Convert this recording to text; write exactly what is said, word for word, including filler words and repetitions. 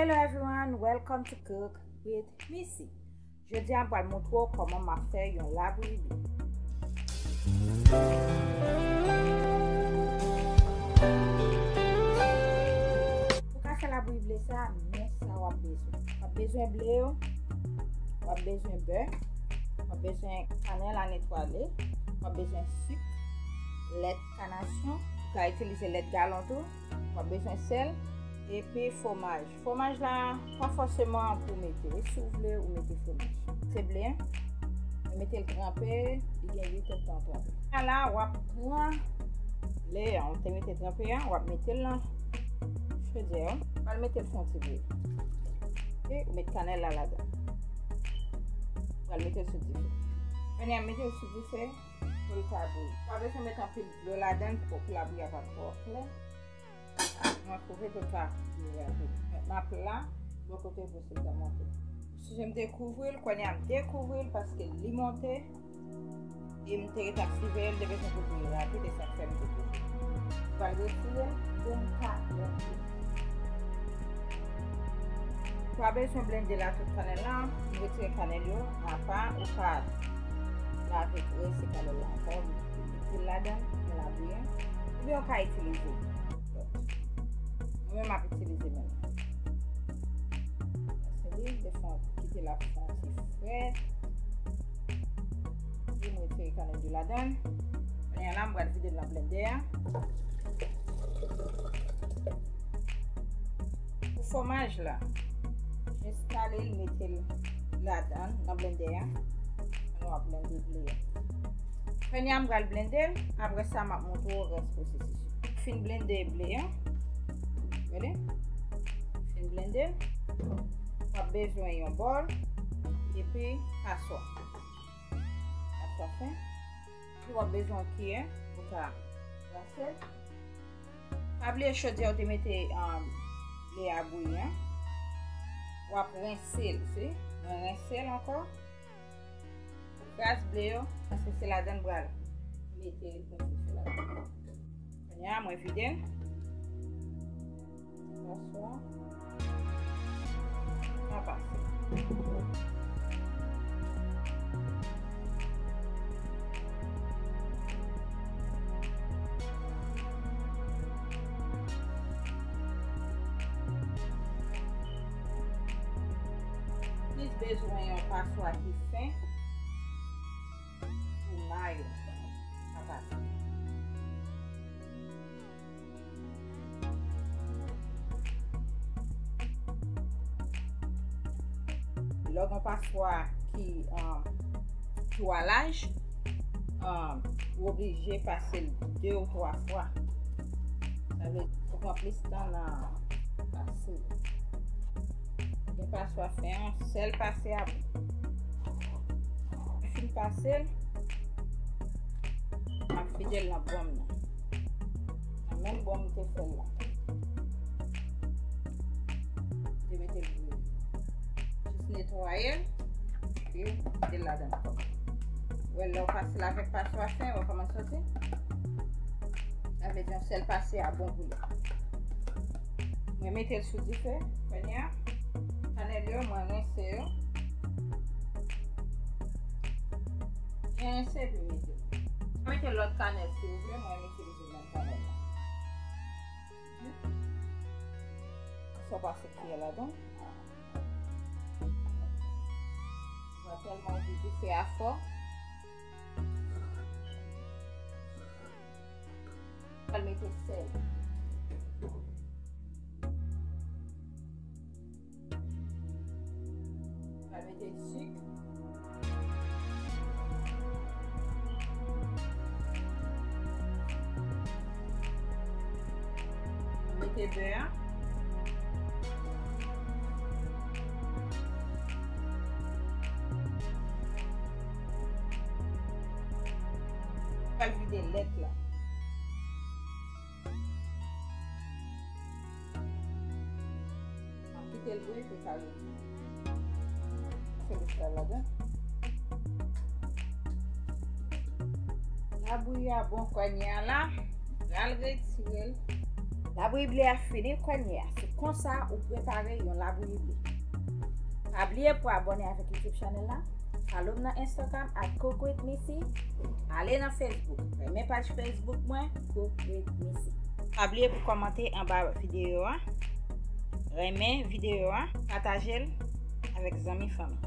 Hello everyone, welcome to Cook with Missy. Jodi a m pral montre w kòman m ap fè yon labouyi ble. Pou ka fè labouyi ble sa, men sa w ap bezwen. W ap bezwen ble yo, w ap bezwen bè, w ap bezwen kanèl a netwale, w ap bezwen sik, lèt kanasyon, ou ka itilize lèt galon tou, w ap bezwen sèl, epi fwomaj. Fwomaj la, pa fòseman pou mete. Si w vle, ou mete fwomaj. Se ble, mwen mete l tranpe, li gen uit èdtan tranpe. A la, w ap pran ble a, ou te mete tranpe a, w ap mete l nan chodyè a. Ou pral mete l fè yon ti bouyi. Epi, ou met kanèl la ladan. Ou pral mete l sou dife. Kounye a, mete l sou dife pou l ka bouyi. Pa bezwen met anpil dlo ladan l pou, pou labouyi a pa twò klè. Mwen kouvri pou l ka bouyi rapid. Mwen m ap la, bò kote pou sik la monte. Si m te kouvri l, kounye a m dekouvri l paske li monte. E m te ret ap siveye l, m te bezwen pou l bouyi rapid, e sa k fè m te kouvri. M pral retire l pou m ka blende. Ou pa bezwen blende la tout kanèl la, m retire kanèl yo apa, ou ka lave rese kanèl la ankò, mete l ladan, nan labouyi, oubyen ou ka itilize lòt. Mwen menm m ap itilize menm. Pase li, defwa kite l ap fè yon ti frèt. Epi m retire kanèl de ladan l. Kounye a la, m pral vide l nan blendè a. Pou fwomaj la, enstale l, mete l ladan l, nan blendè a. Pandan w ap blende ble a. Kounye a, m pral blende l. Apre sa, m ap montre w rès pwosesis yo. Fin blende ble a. Gade. Fin blende l. W ap bezwen yon bòl. Epi paswa. Paswa fen. Epi w ap bezwen yon kiyè pou ka brase l. Pa bliye chodyè ou te mete, um, ble a bouyi an. W ap rense l, si. Mwen rense l ankò. Kras ble yo, paske se ladan l pral mete l pou fè ladan. Kounye a, mwen vide l. Paswa. Sa pase. Plis bezwen yon paswa ki fen pou may ou. Sa pase. Lè w gen paswa ki, um, twa laj, um, ou oblije pase l de ou twa fwa. Sa vle di, ou pran plis tan nan pase l. Gen paswa fen an, sèl pase a bon. Fin pase l, m ap vide l nan bòm nan. Nan menm bòm m te fè l la. M te mete l bouyi. Jis netwaye l, epi mete l ladan l. Ou wè, lè w pase l avèk paswa fen, ou wè kòman l soti? Sa vle di yon sèl pase a bon pou li. Mwen mete l sou dife, kounye a, kanèl yo, mwen rense yo. Byen rense, epi mete. Mwen mete lòt kanèl, si ou vle, mwen itilize menm kanèl la. Sa w pase kiyè ladan. Mwen tèlman ouvri dife a fò. Pral mete sèl. Pral mete sik. Mete bè a. Pral vide lèt la. Kite l bouyi pou l ka redi. Fè listwa ladan. Labouyi a bon kounye a la. Pral retire l. Labouyi ble a fini kounye a. Se konsa ou prepare yon labouyi ble. Pa bliye pou abòne avèk YouTube channel la. Follow m nan Instagram at Cook with Missy. Ale nan Facebook. Renmen paj Facebook mwen, Cook with Missy. Pa bliye pou kòmante anba videyo a. Renmen videyo a. Pataje l avèk zanmi fanmi.